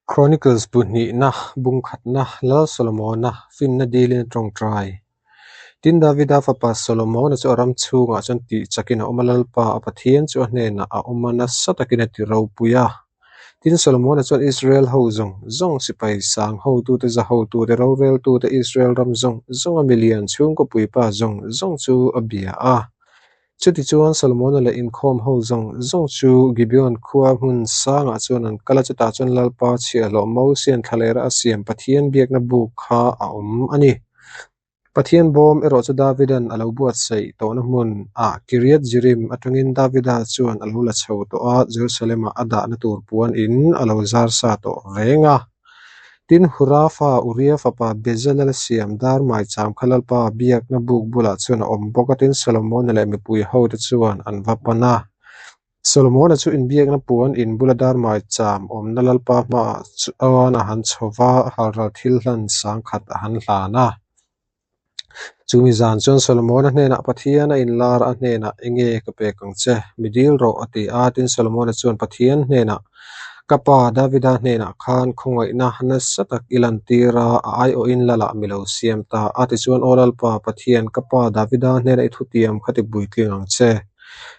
Chronicles bu hnihna, bung khatna, Lal Solomona finna dilin a tawngtai. Tin, Davida fapa Solomona chu a ram chhungah chuan tih chakin a awm a, Lalpa a Pathian chu a hnenah a awm a, nasa takin a ti ropui a. Tin, Solomona chuan Israel ho zawng zawng, sipai sang hotute, za hotute, roreltute, Israel ram zawng zawnga milian chhungkaw puipa zawng zawng chu a bia a. Chutichuan, Solomona leh inkhawm ho zawng zawng chu Gibeon khua hmun sangah chuan an kal a, chutah chuan Lalpa chhiahhlawh Mosian thlalera a siam Pathian biakna buk kha a awm a ni. Pathian bawm erawh chu Davidan a lo buatsaih tawhna hmun ah Kiriath Jearim atangin Davida chuan a lo la chho tawh a, Jerusalem-ah a dahna tur puan in a lo zar sa tawh reng a. Tin, Hura fa Uria fapa Bezalel siam dar maicham kha Lalpa biakna buk bulah chuan a awm bawk a, tin Solomona leh mipui hote chuan an va pan a. Solomona chu inbiakna puan in bula dar maicham awmna Lalpa hmaah chuan a han chho va, halral thil hlan sangkhat a han hlan a. Chumi zan chuan Solomona hnenah Pathian a inlar a hnenah enge ka pek ang che, mi dil rawh a ti a. Tin Solomona chuan Pathian hnenah, Ka pa Davida hnenah khan khawngaihna nasa tak i lantir a, a aiawhin Lalah mi lo siam ta a. Tichuan, Aw Lalpa Pathian, ka pa Davida hnena i thutiam kha ti puitling ang che.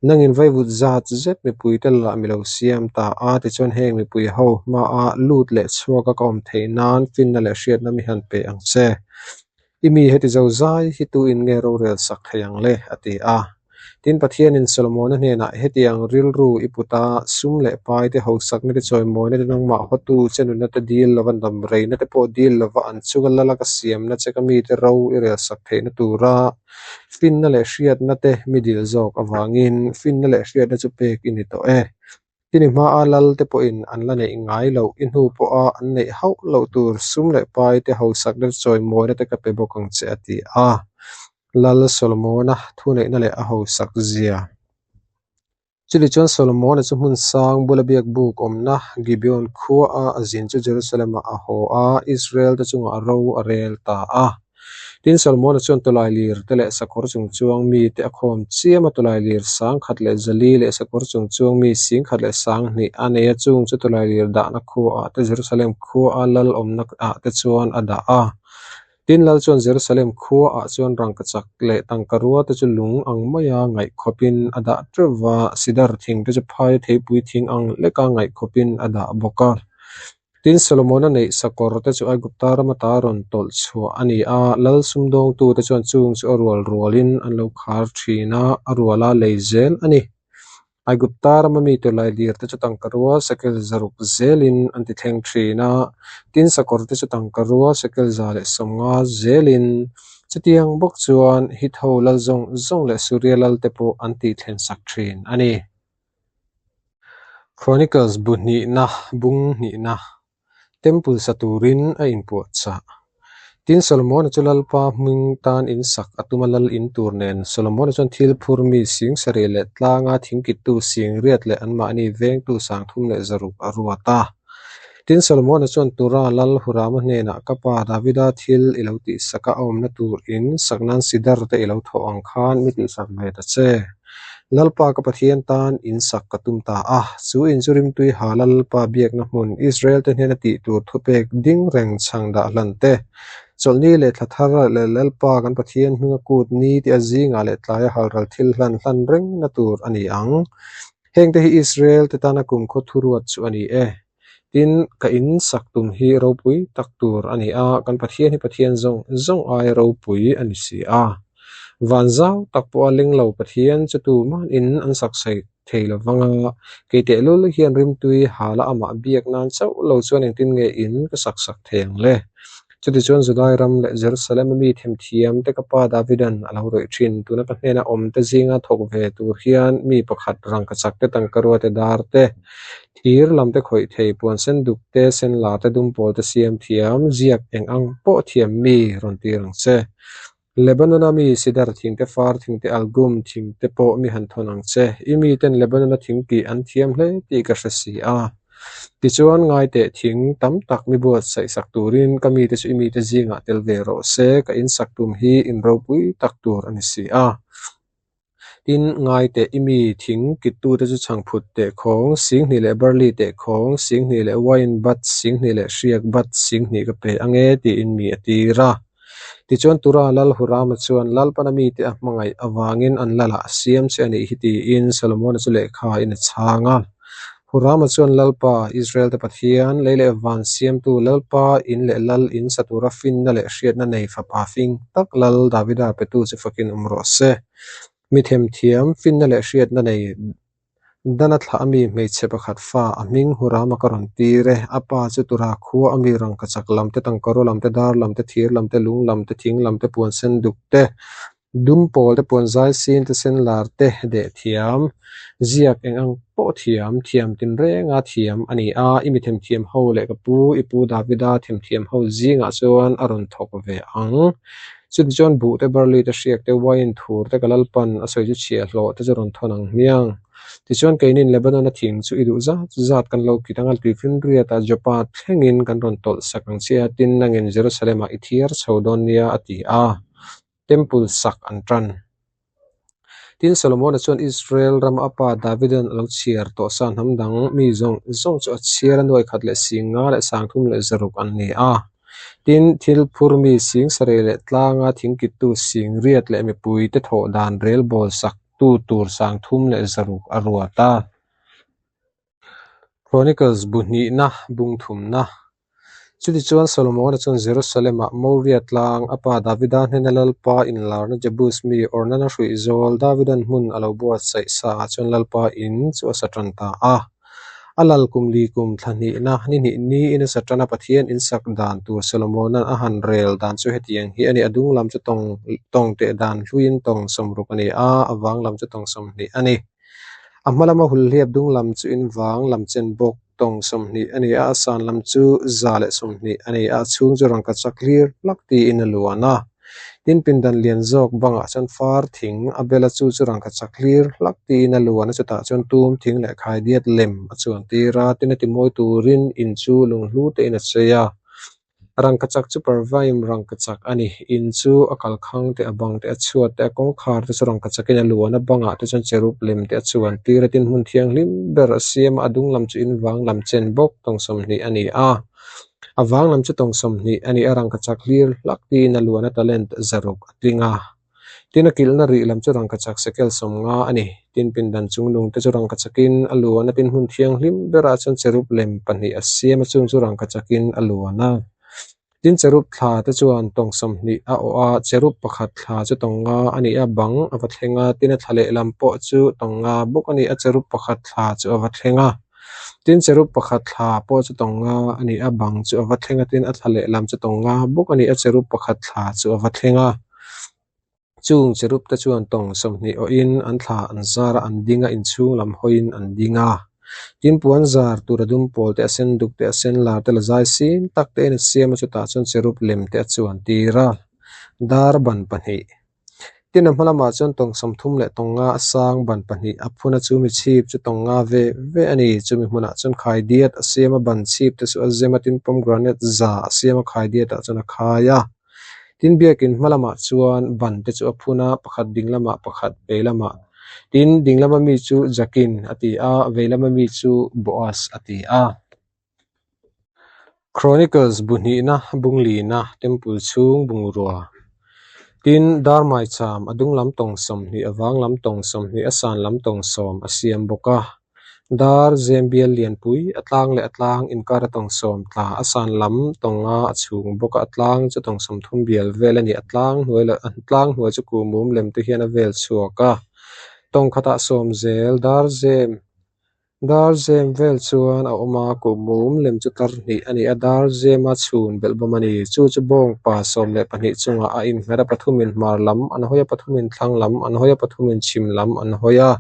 Nangin vaivut zat zet mipuite lah mi lo siam ta a, tichuan heng mipui ho hmaa lut leh chhuaka ka awm theih nan finna leh hriatna mi han pe ang che. I mi heti zo zai hi tu in nge rorel sak thei ang le? a ti a. Tin, Pathianin Solomona hnenah hetiang rilru i put a, sum leh pai te, hausakna te, chawimawina te, nangmah hawtu che nunna te dil lova, dam reina te pawh dil lova an chunga lala ka siamna che ka mite ro i rel sak theihna tura Finna leh hriatna te mi dil zawk avangin finna leh hriatna chu pek i ni tawh e. Tini hmaa lal te pawhin an la neih ngai loh, i hnu pawha an neih hauh loh tur sum leh pai te, hausakna te, chawimawina te ka pe bawk ang che a ti a. Lal Solomona thuneihna leh a hausak zia. Chuli chuan Solomona chu hmun sang bula biak buk awmna Gibeon khuaa a zin chu Jerusalem-ah a haw a, Israel-te chungah ro a rel ta a. Tin, Solomona chuan tawlailir te leh sakawr chungchuang mite a khawm chiam a, tawlailir sang khat leh zali leh sakawr chungchuang mi sing khat leh sang hnih a nei a, chung chu tawlailir dahna khuaah te Jerusalem khuaa lal awmna ah te chuan a dah a. Tin, Lal chuan Jerusalem khuaah chuan rangkachak leh tangkarua te chu lung ang maia ngaih khawpin a dah teuh va, sidar thing te chu phaia theipui thing ang leka ngaih khawpin a dah bawk a. Tin, Solomona neih sakawr te chu Aigupta rama ta rawn tawlh chhuah a ni a, Lal sumdawngtute chuan chung chu a rual rualin an lo khar thin a, a ruala lei zel a ni. Aigupta rama mi tawlai lir te chu tangkarua sekel zaruk zelin an ti thleng thin a, tin sakawr te chu tangkarua sekel za leh sawmnga zelin. Chutiang bawk chuan Hitho lal zawng zawng leh Suria lal te pawh an tih thlen sak thin a ni. Chronicles bu hnihna, bung hnihna. Temple sa turin a inpuahchah. Tin, Solomona chu Lalpa hming tan in sak a tum a, lal in tur nen. Solomona chuan thil phur mi sing sarih leh tlanga thingkittu sing riat leh anmahni vengtu sangthum leh zaruk a ruat a. Tin, Solomona chuan Tura lal Hurama hnenah, Ka pa Davida thil i lo tihsak a, a awmna tur in sak nan sidar te i lo thawh ang khan mi tihsak ve ta che. Lalpa ka Pathian tan in sak ka tum ta a, chu in chu rimtui ha Lalpa biakna hmun Israel te hnena tih tur thupek ding reng chhang dah hlan te, chawlhni leh thla thar leh Lalpa kan Pathian hminga kut ni tia zingah leh tlaia halral thil hlan hlan rengna tur a ni ang. Heng te hi Israel te tana kumkhaw thuruat chu a ni e. Tin, ka in sak tum hi ropui tak tur a ni a, kan Pathian hi Pathian zawng zawng aia ropui a ni si a. Van zau tak pawha leng lo Pathian chu tuman in an sak saih thei lo vang a, kei tehlul hian rimtui hala amah biak nan chauh lo chuan engtin nge in ka sak sak thei ang le? Chutichuan Judai ram leh Jerusalem a mi themthiam te ka pa Davidan a lo rawih thin. Tuna ka hnena awm te zinga thawk ve tur hian mi pakhat rangkachak te, tangkarua te, dar te, thir lam te khawih thei, puan sen duk te, sen lar te, dumpawl te siam thiam, ziak eng ang pawh thiam mi rawn tir ang che. Lebanon-a mi sidar thing te, far thing te, algum thing te pawh mi han thawn ang che. I miten Lebanon-a thing tih an thiam hle tih ka hre si a. Tichuan, ngaiteh thing tam tak mi buatsaih sak turin ka mite chu i mite zingah tel ve rawh se, ka insak tum hi in ropui tak tur a ni si a. Tin, ngai teh, i mi thing kittute chu chhangphut tehkhawng 2000 leh barli tehkhawng 2000 leh uain bat 2000 leh hriak bat 2000 ka pe ang e, tiin mi a tir a. Tichuan, Tura lal Hurama chuan Lalpana mite a hmangaih avangin an lalah a siam che a nih hi tiin Solomona chu lehkha in a chhang a. Hurama chuan Lalpa, Israelte Pathian, lei leh van siamtu Lalpa in leh lal in sa tura finna leh hriatna nei fapa fing tak Lal Davida petu chu fakin awm rawh se. Mi themthiam, finna leh hriatna nei Dana thlah a mi hmeichhe pakhat fa a hming Hurama ka rawn tir e. A pa chu Tura khua a mi rangkachak lam te, tangkaraw lam te, dar lam te, thir lam te, lung lam te, thing lam te, puan sen duk te, dum pawl te, puan zai sin te, sen lar te, deh thiam, ziak eng ang pawh thiam, thiam tinrenga thiam a ni a. I mi themthiam ho leh ka pu, i pu Davida themthiam ho zingah chuan a rawn thawk ve ang. Chutichuan buh te, barley te, hriak te, wine thur te ka Lalpan a sawi chu chhiahhlawh te chu rawn thawn ang hmiang. Tichuan keinin Lebanon-a thing chu i duh zat zat kan lo kit ang a, tuifinriatah Joppa thlengin kan rawn tawlh sak ang che a, tin nangin Jerusalem-ah i thiar chho dawn nia a ti a. Temple sak an tan. Tin Solomona chuan Israel rama a pa Davida'n a lo chhiar tawh sa hnam dang mi zawng zawng chu a chhiar a nuai khat leh 50 leh 360 an ni a. Tin, thil phur mi 7000 leh tlanga thingkittu 8000 leh mipuite thawh dan rel bawl sak tu tur 360 a ruat a. Chronicles bu hnihna bung thumna. Chutichuan Solomona chuan Jerusalem-ah Moria tlang a pa Davida hnena Lalpa inlarna Jebus mi Ornana hruih zawl Davidan hmun a lo buatsaih sa ah chuan Lalpa in chu a sa tan ta a. A lal kum li kum thla hnihna ni hnih niin a sa tan a, Pathian in sak dan tur Solomona'n a han rel dan chu hetiang hi a ni, a dung lam chu tawng tawng teh dan hluiin tawng 60 a ni a, a vang lam chu tawng 20 a ni. A hma lama hulhliap dung lam chu in vang lam chen bawk tawng 20 a ni a, a san lam chu 120 a ni a, a chhung chu rangkachak hlir hlak tiin a luan a. Tin pindan lian zawk bangah chuan far thing a bel a, chu chu rangkachak hlir hlak tiin a luan a, chutah chuan tum thing leh khaidiat lem a chuan tir a, tin a timawi turin in chu lunghlu tein a chei a. Rangkachak chu Parvaim rangkachak a ni. In chu a kalkhang te, a bang te, a chhuat te, a kawngkhar te chu rangkachakin a luan a, bangah te chuan cherub lem te a chuan tir a, tin hmun thianghlim ber a siam a, a dung lam chu in vang lam chen bawk tawng 20 a ni a. A vang lam chu tawng 20 a ni a, rangkachak hlir hlak tiin a luan a, talent 600 a tling a. Tin a kilhna rih lam chu rangkachak sekel 50 a ni. Tin pindan chungnung te chu rangkachakin a luan a, tin hmun thianghlim berah chuan cherub lem pahnih a siam a, chung chu rangkachakin a luan a. Tin cherub thla te chuan tawng 20 a awh a, cherub pakhat thla chu tawng 5 a ni a, bang a va thleng a, tin a thla lehlam pawh chu tawng 5 bawk a ni a, cherub pakhat thla chu a va thleng a. Tin cherub pakhat thla pawh chu tawng 5 a ni a, bang chu a va thleng a, tin a thla lehlam chu tawng 5 bawk a ni a, cherub pakhat thla chu a va thleng a. Chung cherub te chuan tawng 20 awhin an thla an zar a, an ding a, inchhung lam hawiin an ding a. Tin puan zar tur a dum pawl te, a sen duk te, a sen lar te la zai sin tak te in a siam a, chutah chuan cherub lem te a chuan tir a. Dar ban pahnih. Tin a hma lamah chuan tawng 30 leh tawng 5 a sang ban pahnih a phun a, chumi chhip chu tawng 5 ve ve a ni. Chumi hmunah chuan khaidiat a siam a, ban chhip te chu a zem a, tin pomegranate za a siam a, khaidiat ah chuan a khai a. Tin biakin hma lamah chuan ban te chu a phun a, pakhat ding lamah pakhat vei lamah. Tin ding lama mi chu Jakin a ti a, vei lama mi chu Boaz a ti a. Chronicles bu hnihna bung lina Temple chhung bungrua. Tin dar maicham a dung lam tawng 20 a vang lam tawng 20 a san lam tawng 10 a siam bawk a. Dar zem bial lianpui a tlang leh a tlang inkar a tawng 10 tla a san lam tawng 5 a chhung bawk a, a tlang chu tawng 30 bial vel a ni. A tlang hnuai leh a tlang hnuai chu kuhmum lem te hian a vel chhuak a. Tawng khatah 10 zel dar zem Dar zem vel chuan a awm a, kuhmum lem chu tlar hnih a ni a, dar zema chhun belh bawm a ni. Chu chu bawngpa 12 chungah a innghat a, pathumin hmar lam an hawi a, pathumin thlang lam an hawi a, pathumin chhim lam an hawi a,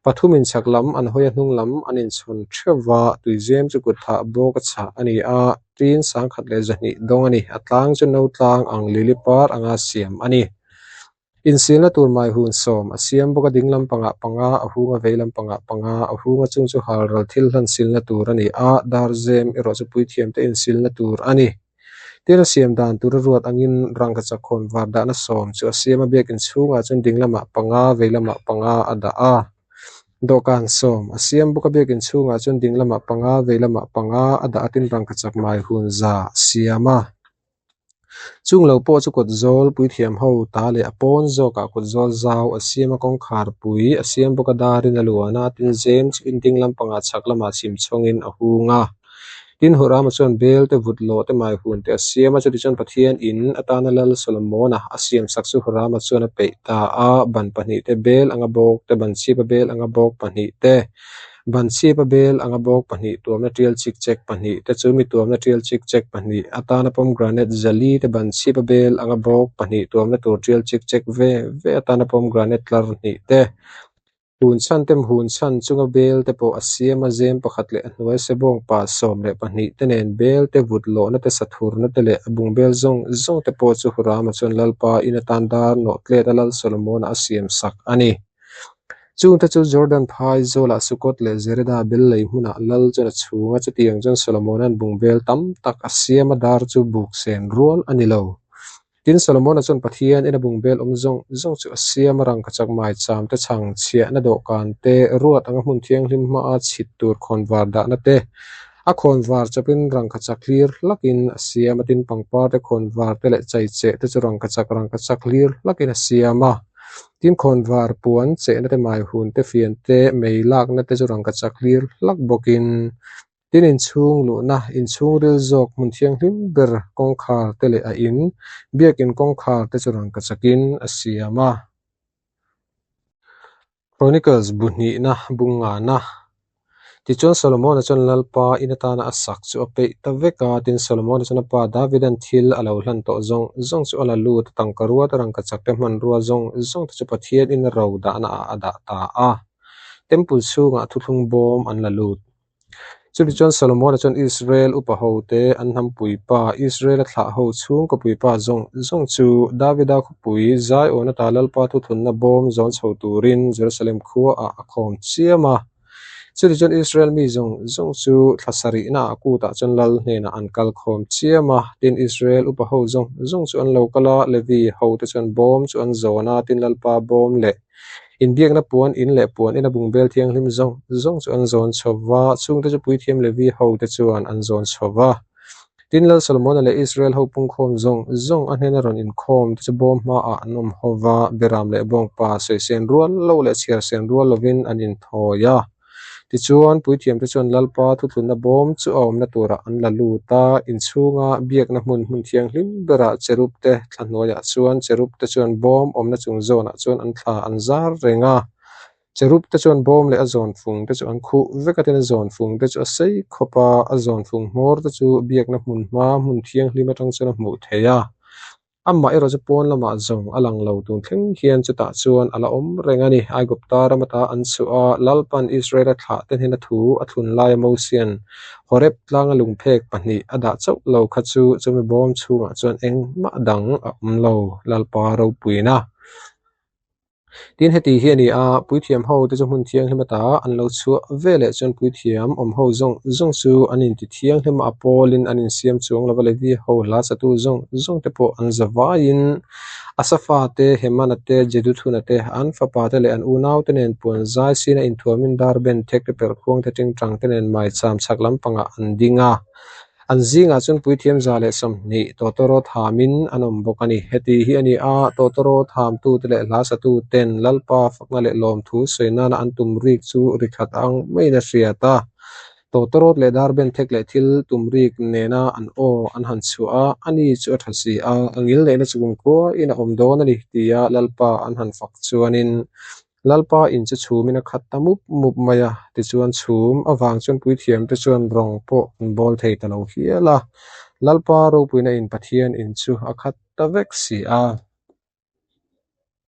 pathumin chhak lam an hawi a, hnung lam an inchhawn theuh va, tuizem chu kut thah bawk a chhah a ni a, tin 1,200 dawng a ni. A tlang chu no tlang ang lili par anga siam a ni. Insilna tur mai hun 10 a siam bawk a, ding lampangah panga a hung a, vei lampangah panga a hung a, chung chu halral thil hlan silna tur a ni a, dar zem erawh chu puithiamte insilna tur a ni. Tin, a siam dan tura ruat angin rangkachak khawnvar dahna sawm chu a siam a, biakin chhungah chuan ding lamah panga, vei lamah panga a dah a. Dawhkan sawm a siam bawk a, biakin chhungah chuan ding lamah panga, vei lamah panga a dah a, tin rangkachak mai hun za a siam a. Chung lo pawh chu kawt zawl puithiam ho ta leh a pawn zawkah kawt zawl zau a siam a, kawngkhar pui a siam bawk a, darin a luan a, tin zem chu in ding lampangah chhak lamah chhim chhawngin a hung a. Tin, Hurama chuan bel te, vut lawh te, mai hun te a siam a, chutichuan Pathian in atana Lal Solomona a siamsak chu Hurama chuan a peih ta a, ban pahnih te bel anga bawk te, ban chhipa bel anga bawk pahnih te, ban chhipa bel anga bawk pahnih tuamna tial chik chek pahnih te chu mi tuamna tial chik chek pahnih atana pomegranate zali te ban chhipa bel anga bawk pahnih tuamna tur tial chik chek ve ve atana pomegranate tlar hnih te, Hun chhan te hun chhan chunga bel te pawh a siam a, zem pakhat leh a hnuai sebawng pa 12 te nen bel te vut lawhna te sathurna te leh a bung bel zawng zawng te pawh chu Hurama chuan Lalpa in atan dar nawh tlet a Lal Solomona a siam sak a ni. Chungte chu Jordan phai zawlah Sukkot leh Zereda bel lei hmunah Lal chuan a chhung a, chutiang chuan Solomona'n bung bel tam tak a siam a, dar chu buk sen rual a ni lo. Tin, Solomona chuan Pathian ina bungbel awm zawng zawng chu a siam a, rangkachak maicham te, chhang chhiahna dawhkan te, ruat anga hmun thianghlim hmaa chhit tur khawnvar dahna te, a khawnvar chawpin rangkachak hlir hlakin a siam a, tin, pangpar te, khawnvar te leh chaicheh te chu rangkachak rangkachak hlir hlakin a siam a, tin, khawnvar puan chehna te, maihun te, fian te, mei lakna te chu rangkachak hlir hlak bawkin Tin, inchhung luhna, inchhung ril zawk hmun thianghlim ber kawngkhar te leh a in, biakin kawngkhar te chu rangkachakin a siam a. Chronicles bu hnihna bu ngana. Tichuan Solomona chuan Lalpa in atana a sak chu a peih ta vek a, tin Solomona chuan a pa Davida'n thil a lo hlan tawh zawng zawng chu a la lut a, tangka ruat a rangkachak te hmanrua zawng zawng te chu Pathian in a ro dahna ah a dah ta a. Temple chhungah thuthlung bawm an la lut. Chutichuan Solomona chuan Israel upa hote, an hnam puipa, Israela thlah ho chhungkaw puipa zawng zawng chu Davida khawpui Zion ata Lalpa thuthlunna bawm zawn chho turin Jerusalem khuaah a khawm chiam a. Chutichuan Israel mi zawng zawng chu thla sarihnaah kutah chuan Lal hnenah an kal khawm chiam a. Tin, Israel upa ho zawng zawng chu an lo kal a, Levi hote chuan bawm chu an zawn a, tin Lalpa bawm leh Inbiakna puan in leh puan ina bungbel thianghlim zawng zawng chu an zawn chho va, chhungte chu puithiam Levi hote chuan an zawn chho va. Tin, Lal Solomona leh Israel ho pungkhawm zawng zawng a hnena rawn inkhawm te chu bawm hmaah an awm ho va, Beram leh Bawngpa sawi sen rual lo leh chhiar sen rual lovin an inthawi a. Tichuan, puithiamte chuan Lalpa thuthlunna bawm chu a awmna turah an la lut a, inchhunga biakna hmun hmun thianghlim berah cherub te thla hnuaiah chuan cherub te chuan bawm awmna chung zawnah chuan an thla an zar reng a. Cherub te chuan bawm leh a zawn fung te chu an khuh vek a, tin a zawn fung te chu a sei khawp a, a zawn fung hmawr te chu biakna hmun hma hmun thianghlim atang chuan a hmuh theih a. Amah erawh chu pawn lamah zawng a lang lo tun thleng hian chutah chuan a la awm reng a ni. Aigupta ram ata an chhuah a, Lalpan Israela thlah te hnena thu a thlun laia Mosian Horeb tlanga lungphek pahnih a dah chauh lo kha chu chumi bawm chhungah chuan engmah dang a awm lo, Lalpa ropuina. Tin, heti hi a ni a, puithiam ho te chu hmun thianghlim ata an lo chhuah ve leh chuan puithiam awm ho zawng zawng chu an inti thianghlim a, a pawlin an insiam chuang lo va, Levi ho hla satu zawng zawng te pawh an za vaiin Asafa te, Hemana te, Jeduthuna te, an fapa te leh an unau te nen puan zai sina inthuamin dar ben thek te perhkhuang te tingtang te nen maicham chhak lampangah an ding a. An zingah chuan puithiam 120 tawtawrawt hamin an awm bawk a ni. Heti hi a ni a, tawtawrawt hamtute leh hla satuten Lalpa fakna leh lawmthu sawi nana an tum rik chu ri khat ang maiin a hriat a. Tawtawrawt leh dar ben thek leh thil tum rik nena an aw an han chhuah a, ani chu a tha si a, a ngil neihna chu kumkhuain a awm dawn a ni tia Lalpa an han fak chuanin Lalpa in chu chhumin a khat ta mup mup mai a, tichuan chhum avang chuan puithiamte chuan rawng pawh an bawl thei ta lo hial a. Lalpa ropuina in Pathian in chu a khat ta vek si a.